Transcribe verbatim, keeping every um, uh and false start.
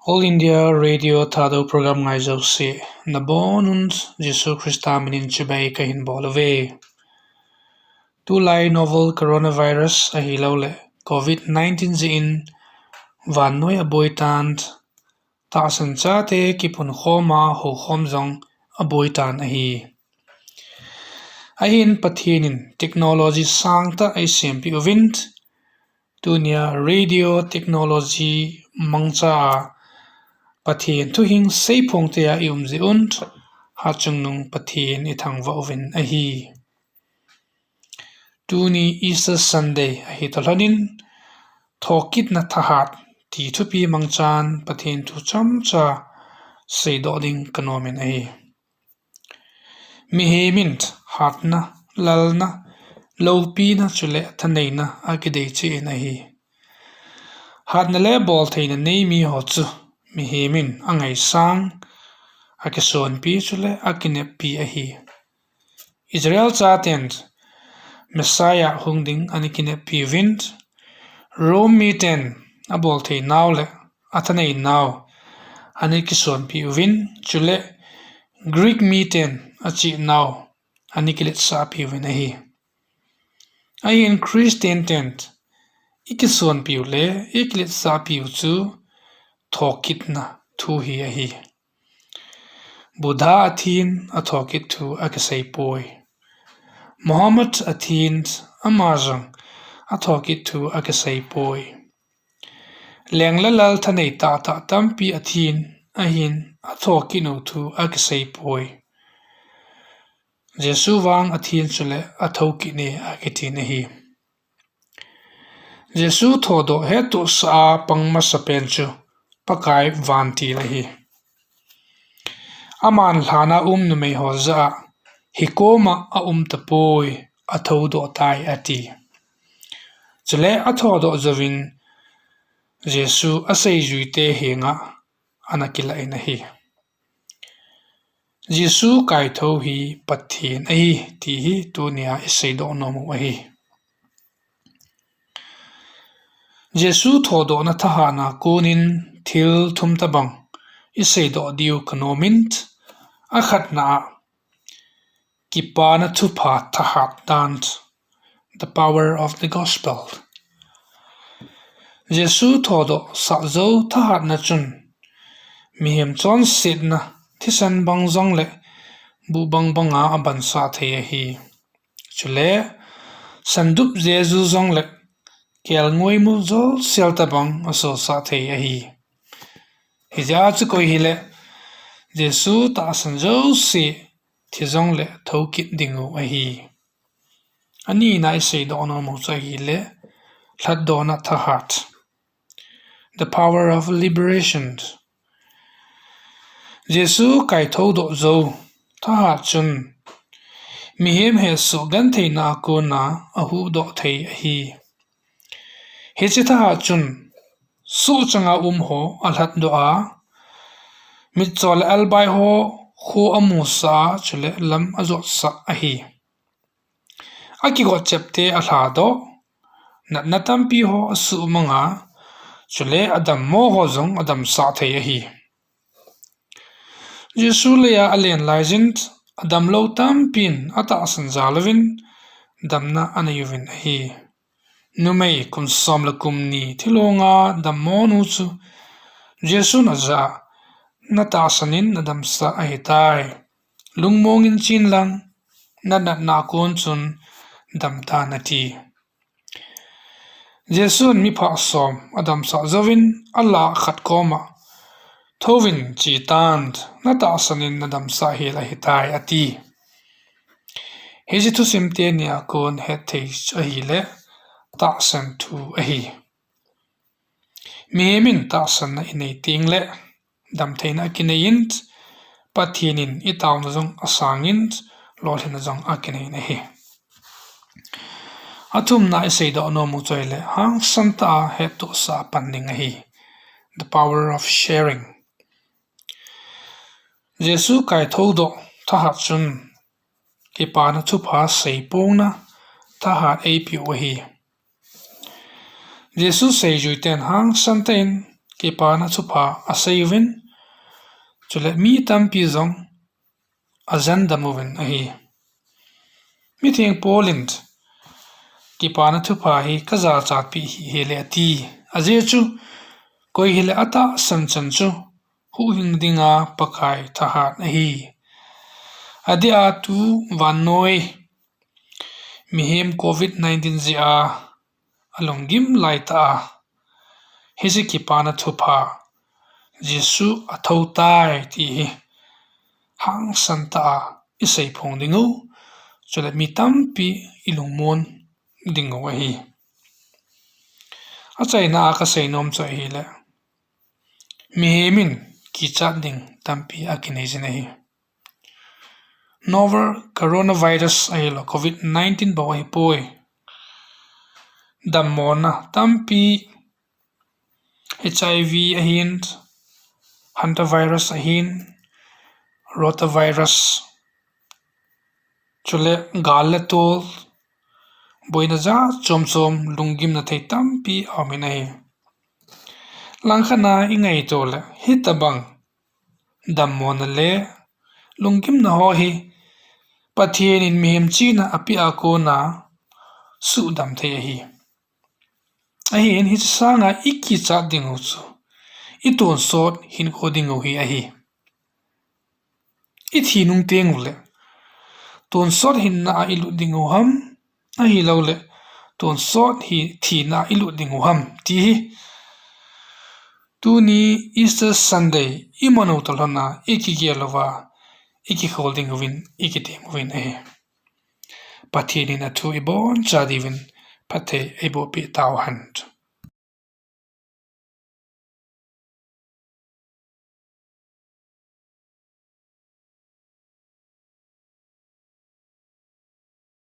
All India Radio Thadou program ngai jouse, nabonun Jesu Christa minin chibai kahin bol uve. Tulai novel coronavirus ahilouleh covid nineteen jeh in vannoi aboi tan, tahsan chate kipunkhom a houkhom jong aboi tan ahi. Ahin Pathen in technology sangtah eisempeh uvin, tunia radio technology mangcha a Pathen thuhing seiphong thei a i um jeh un, hatchungnung Pathen i thangvah uvin ahi. Tuni Easter Sunday ahi talhonin, thokitna thahat ti thupi mangchan Pathen thu chomcha seidoh ding kanomin ahi. Mihem in hatna, lalna, loupina chule thaneina akidei cheh in ahi. Hatna le boltheina nei miho chu mihem in angaisang, akisonpi chule akineppi ahi. Israel chaten Messiah hung ding ana kineppi uvin, Rome miten aboltheinau le athaneinau ana kisonpi uvin, chule Greek miten achehnau ana kiletsahpi uvin ahi. Ahin Christian ten ikisonpiu le ikiletsahpiu chu thokitna thu hi ahi. Buddha athin athokit thu akiseipoi. Muhammad athin ama jong athokit thu akiseipoi. Leng le lal thanei tahtah tampi athin ahin athokit u thu akiseipoi. Jesu vang athin chule athokit e akitin ahi. Jesu thodoh hettohsah a pang masapen chu Pakai vantil ahi. Aman lhana um numeiho jah a, hikoma aumtapoi, athoudoh tai ati. Chule athodoh jouvin Jesu aseijuite henga ana kilah in ahi. Jesu kaithou hi Pathen ahi ti hi tunia iseidoh nomu ahi. Jesu thodohna thahatna konin thil thum tobang iseidoh diu kanomin, akhatna a kipana thupha thahat dan, the power of the gospel. Jesu thodohsah jou thahatna chun mihem chonsetna thisan bang jongle buhbang banga abansah thei ahi. Chule sandup jeju jongle kelngoimul jolsel tobang asosah thei ahi. Hijeh a chu koi hile Jesu tahsan jouse thi jongle thoukit dingu ahi. Anina iseidoh nomu chu ahile lhatdohna thahat, the power of liberation. Jesu kaithoudoh jou thahat chun mihem hesoh gentheina a kona ahuhdoh thei ahi. Hiche thahat chun sohchanga umho alhatdoh a, mitcho le albaiho kho amusah a, chule lam ajotsah ahi. Akigot chepte alhadoh, natna tampiho asuhmang a, chule adammoho jong adamsah thei ahi. Jesu leiya alen laijin adamlou tampin atahsan jal uvin damna anei uvin ahi. Numei kum som le kum ni thilhonga dammonu chu Jesun ajah a, natahsan in nadamsah ahitai. Lungmongin chen lang, nanatna a kon chun damtan ati. Jesun miphah som adamsah jouvin alah khat koma, thouvin chetan, natahsan in nadamsah hel ahitai ati. Hiche thusim teni a kon hetthei chu ahile tahsan thu ahi. Mihem in tahsanna inei tengle damtheina akineiyin, Pathen in itaona jong asangin, lolhinna jong akineiyin ahi. Athumna iseidoh nomu chu ahile hangsan tah a hettohsah a pan ding ahi. The power of sharing. Jesu kaithoudoh thahat chun kipana thupha seipongna thahat eipeh u ahi. Jesu seijuiten hangsan tah in kipana thupha asei uvin, chule mi tampi jong ajen dam uvin ahi. Mitheng Paul in kipana thupha hi kajachatpi hi hile ati. Ajeh chu koi hile atahsan chan chu huhhing dinga Pakai thahat ahi. Adeh a tu vannoi mihem covid nineteen jeh a alunggim laitah a, hiche kipana thupha Jesu athou tai ti hi hangsan tah a iseiphong ding u, chule mi tampi ilungmon ding u ahi. Achaina a kasei nom chu ahile, mihem in kichat ding tampi akinei jin ahi. Novel coronavirus ahilou covid nineteen bou ahipoi. Dammona tampi H I V ahin, hantavirus ahin, rotavirus, chule gal le tol, boina jat chom chom, lunggimna thei tampi aumin ahi. Langkhat a ingaito le hitobang dammona le lunggimna ho hi Pathen in mihem chihna apeh a kona suhdam thei ahi. Ahin hiche sanga ikichat ding u chu itonsot hinkho ding u hi ahi. Ithi nung teng ule tonsot hinna a ilut ding u ham, ahiloule tonsot hi thina a ilut ding u ham ti hi tuni Easter Sunday iman u toh lhona ikigel uva ikikhol ding uvin ikitem uvin ahi. Pathen in athu iboncha diuvin phatthei eibohpeh tauhen.